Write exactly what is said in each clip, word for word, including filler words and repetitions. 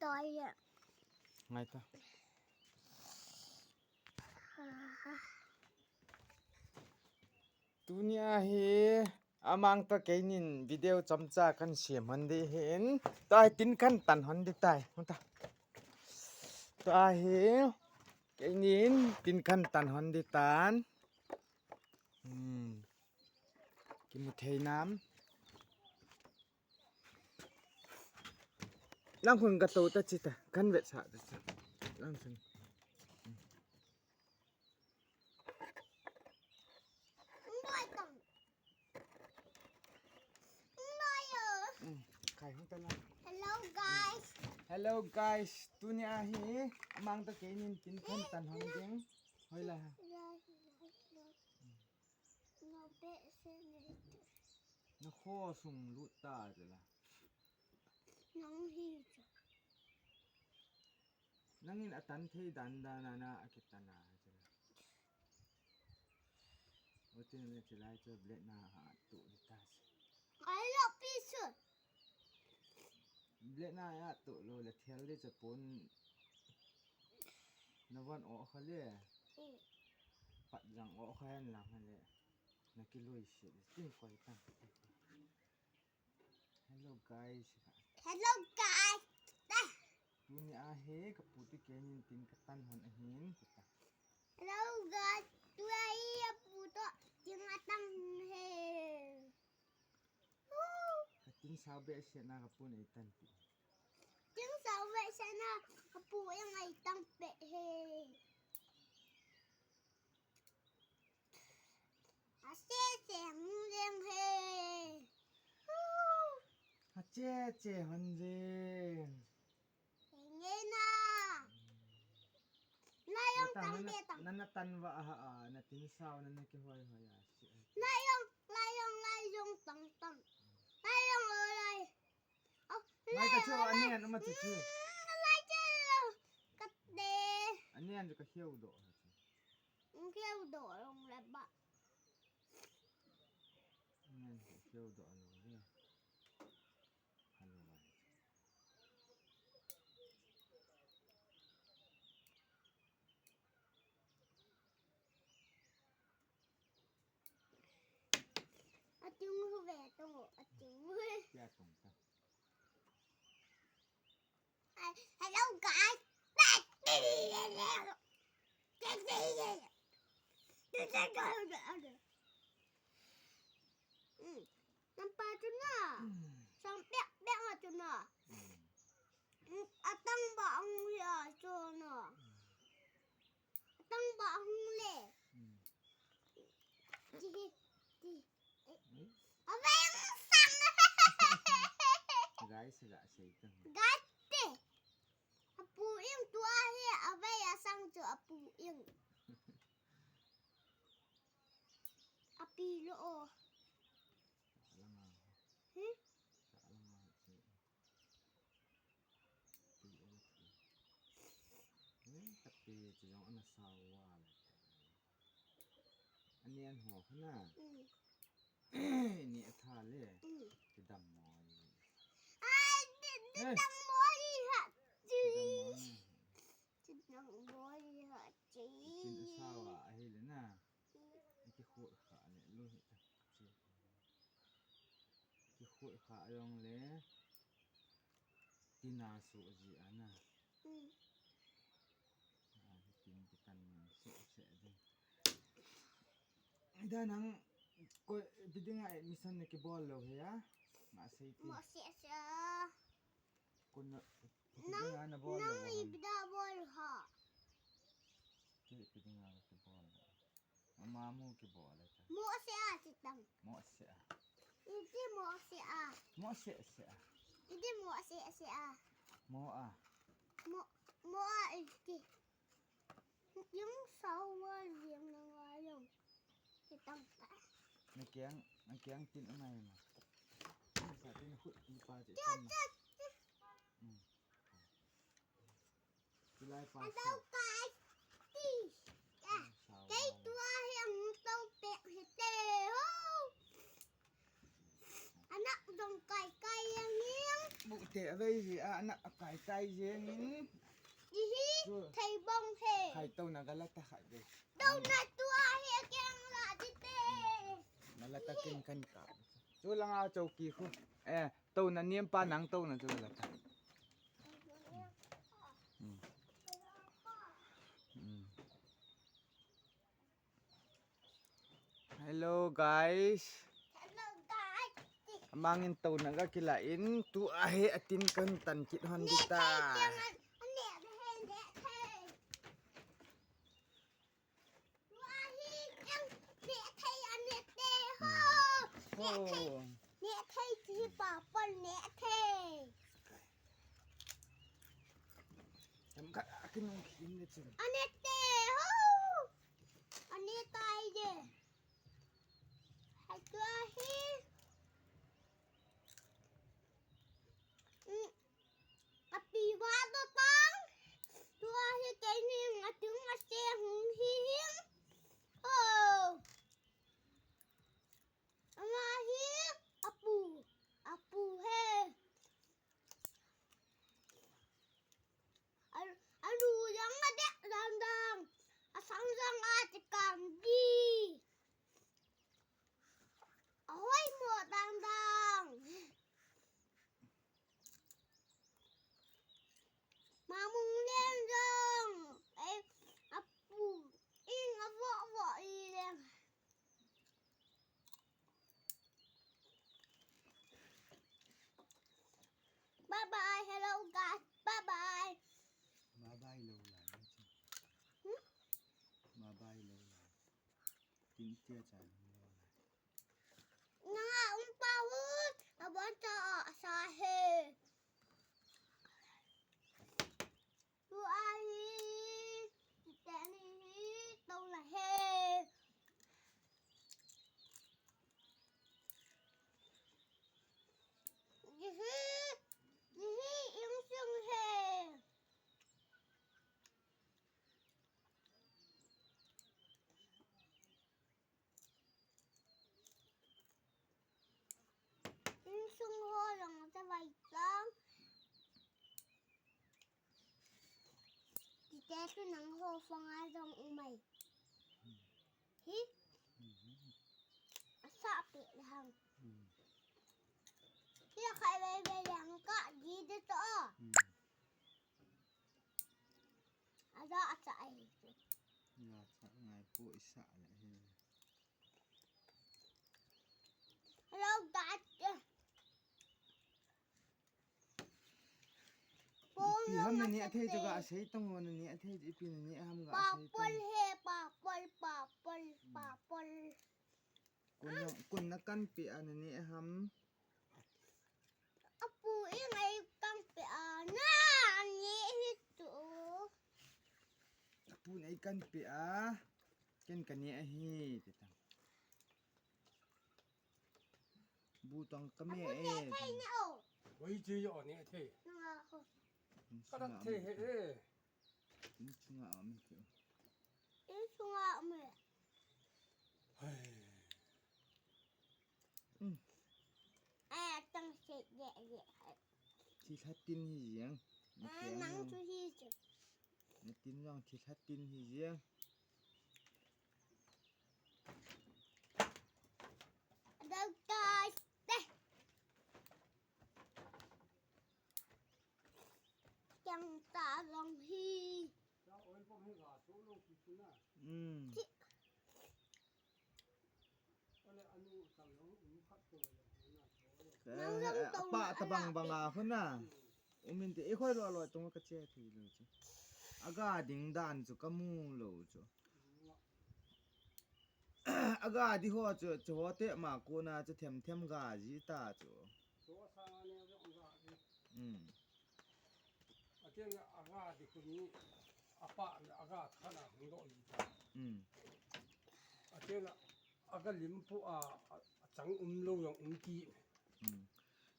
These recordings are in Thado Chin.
Ngai ta. Tunia hi amang to keinin video chomcha kan siam hon di hin. Tua hi tin kan tan hon di tai. Hon ta. Tua hi keinin tin kan tan hon di tan. Hmm. Kimu thei nam. Lang khun ka to ta chi ta. Kan vet sa ta chi. Lang khun. Mm, khai hung ta lang. Hello guys. Hello guys. Tunia hi amang to keinin tin kan tan hon ding. Hoi la ha. Na kho sung lut ta chu la. Nang hi chu. Nangin atan thei dan dan a na a kitan a chu la. Utin le chu lai chu blade na ha tu di ta chu. Ai lo pi chu. Blade na ya tu lo le thel di chu pon. Na van o kha le. Pat jang o kha yan lang le. Na kilui si di. Tin koi ta. Hello guys. Hello guys. Tunia hi ka pu to keinin tin ka tan hon ahin. Hello guys. Tua hi a pu to tin a tan he. Ka tin sao be se na ka pu nei tan ti. Tin sao be se na ka pu yang ai tan pe he. A se se hung leng he. A che che hon jing. Nge na. Lai yong tang de tang. Na na tan va ha a na tin sao na na kihoi hoi a. Lai yong, lai yong, lai yong tang tang. Lai yong o lai. Lai ta chu ani an ma chu chu. Lai chu. Ka de. Ani an ka hiu do. Hiu do long le ba. Ani an ka hiu do long le. Hello guys. Ating hu ve tong ating hu. Hello guys. Nampa chu na. Sang pek pek a chu na. Atang ba ang ya chu na. Atang ba ang le. Ti ti. Avei ang sang. Guys, ga sei tang. Guys te. Apu ing tua hi avei asang chu apu ing. Api lo o. Sa lama. Hmm? Sa lama. Pi o. Hmm, tapi chu jong ana sao wa le. Ani an ho khana. Hmm. Ni a tha le. Hmm. Kidam mo. Ai, kidam mo ha. Kidam mo. Kidam mo ha. Tin sao a ahile na. Kikhut kha le lu hi ta. Kikhut kha jong le. Tina su ji ana. Hmm. Tin kitan se se ding. Da nang ko biding a admission na kibol lo he ya. Ma sei ti. Mo se se. Ko na biding a na bol lo. Nang ibida bol ha. Ki biding a kibol lo. Ama mu kibol le ta. Mo se a ti tang. Mo se a. Iti mo se a. Mo se se a. Iti mo se se a. Mo a. Mo mo a iti. Yung sao wa yung na nga yung. Ti tang ta. Na kiang na kiang tin anai ma. Sa tin hut ni pa ti. Ti ti. Hmm. Tulai pa. Hello guys. Ti. Kei tua hi ang to pek hi te ho. Anak dong kai kai yang yang. Bu te a vei hi a na a kai tai jeng in. Ihi, chu thei bong he. Khai to na gala ta khai ve. To na tu a hi a keng la di te. Na la ta kin kan ka. Chu langa chauki khu. Eh, to na niam pa nang to na chu la ta. Hmm. Hmm. Hello guys. Hello guys. Amangin to na ga kila in tu a he atin kan tan kit hon di ta. Ho. Neh thei chi papal neh thei. Em khat a kinung khin le chun. Ane te ho. Ane tai je. Hai tua hi. Mm. Api va to tang. Tua hi keini atung ase hung hi hing. Oh. Ama hi apu, apu he. Alu, alu jang adeh dang dang. Asang jang ati kang di. Ahoi mo dang dang. Mamung leng jong. Eh, apu. Ing avo avo i leng. Bye bye, hello guys, bye bye. Bye bye lo lai. Hmm? Bye bye lo lai. Tin tia cha lo lai. Nanga um pa hu, abon cha a sa he. Tu a hi, teni hi, to la he. Ji hi, ji hi, ing sung he. Insung ho lang sa vai tang. Tite tu nang ho fanga jong umai. Hi? Asa pe le hang. Hi khai ve ve le hang ka di de to. Ada asa ai. Ya sa ngai po isa le he. Hello, Dad. Ipi ham na neh thei chu ga sei tong, na neh thei chu ipi na neh ham ga sei tong. Papal he, papal, papal, papal. Kun na, kun na kan pe a na neh ham. Apu i ngai kan pe a na neh hi chu. Apu ngai kan pe a. Ken ka neh hi ti tang. Bu tong ka me e. Wai chi yo ne thei. Ka da thei he e. Ni chunga a me ke. Ni chunga a me. Hai. Ai, atang se ye ye. Thilha tin hi jeng. Ai, nang chu hi chu. Na tin jong thilha tin hi jeng. Hello guys. Te. Chang ta jong hi. Hmm. Apa tabang bang a huna. Umin te, ikhoi lo lo tung ka che thei lo chu. Aga ding dan chu ka mu lo chu. Aga di ho chu, chu ho te ma ko na chu them them ga ji ta chu. Hmm. Achen aga di khu ni apa aga thana hung do ji ta. Hmm. Achen aga limpu a, a, achang um lo jong um ki. Hmm.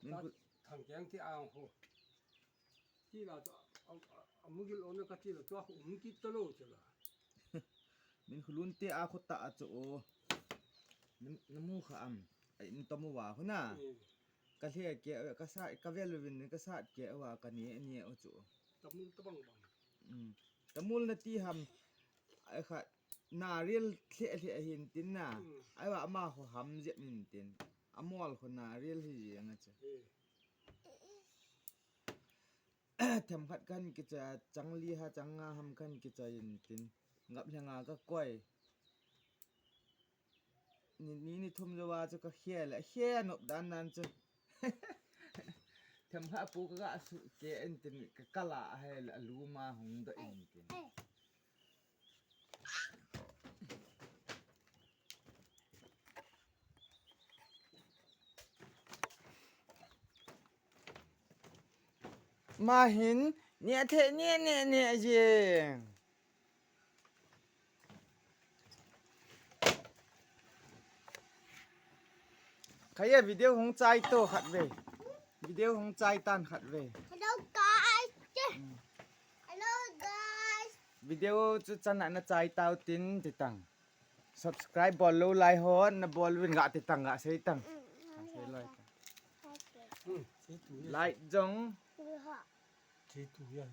Min khu thang keng ti ang ho. Ti la to a, a, a mugil ona ka ti la to a khu um ki to lo che la. Min khulun te a khu ta a chu o. Namu kha am. Ai in to mu wa khu na. Hmm. Ka lhe ke, ka sat, ka vel uvin, ka sat ke, awa ka ne, ne u chu. Tamul tabang bang. Mm. Tamul nati ham, ai kha, naril lhe lhe hin tin na. Mm. Ai wa ama ho ham jep hin tin. Amol ho naril hi jeng a chu. Eh. Themkhat kan kicha, chang li ha, chang nga ham kan kicha in tin. Ngap lhe nga ka koi. Ni, ni, ni thum jo wa chu ka khel, khel nop dan nan chu. Themkhat pu ka ga su ke in tin ka kala he la lu ma hung da in tin. Ma hin, nia the, nia, nia, nia, jeng. Kaya video hung chai to khat ve. Video hung chai tan khat ve. Hello, guys. Mm. Hello, guys. Video chu chan na chai tau tin ti tang. Subscribe bol lou lai hon, na bol uvin ga ti tang ga sei tang. Ga sei loi tang. Hmm, sei tu ya. Like jong. Sei tu ya.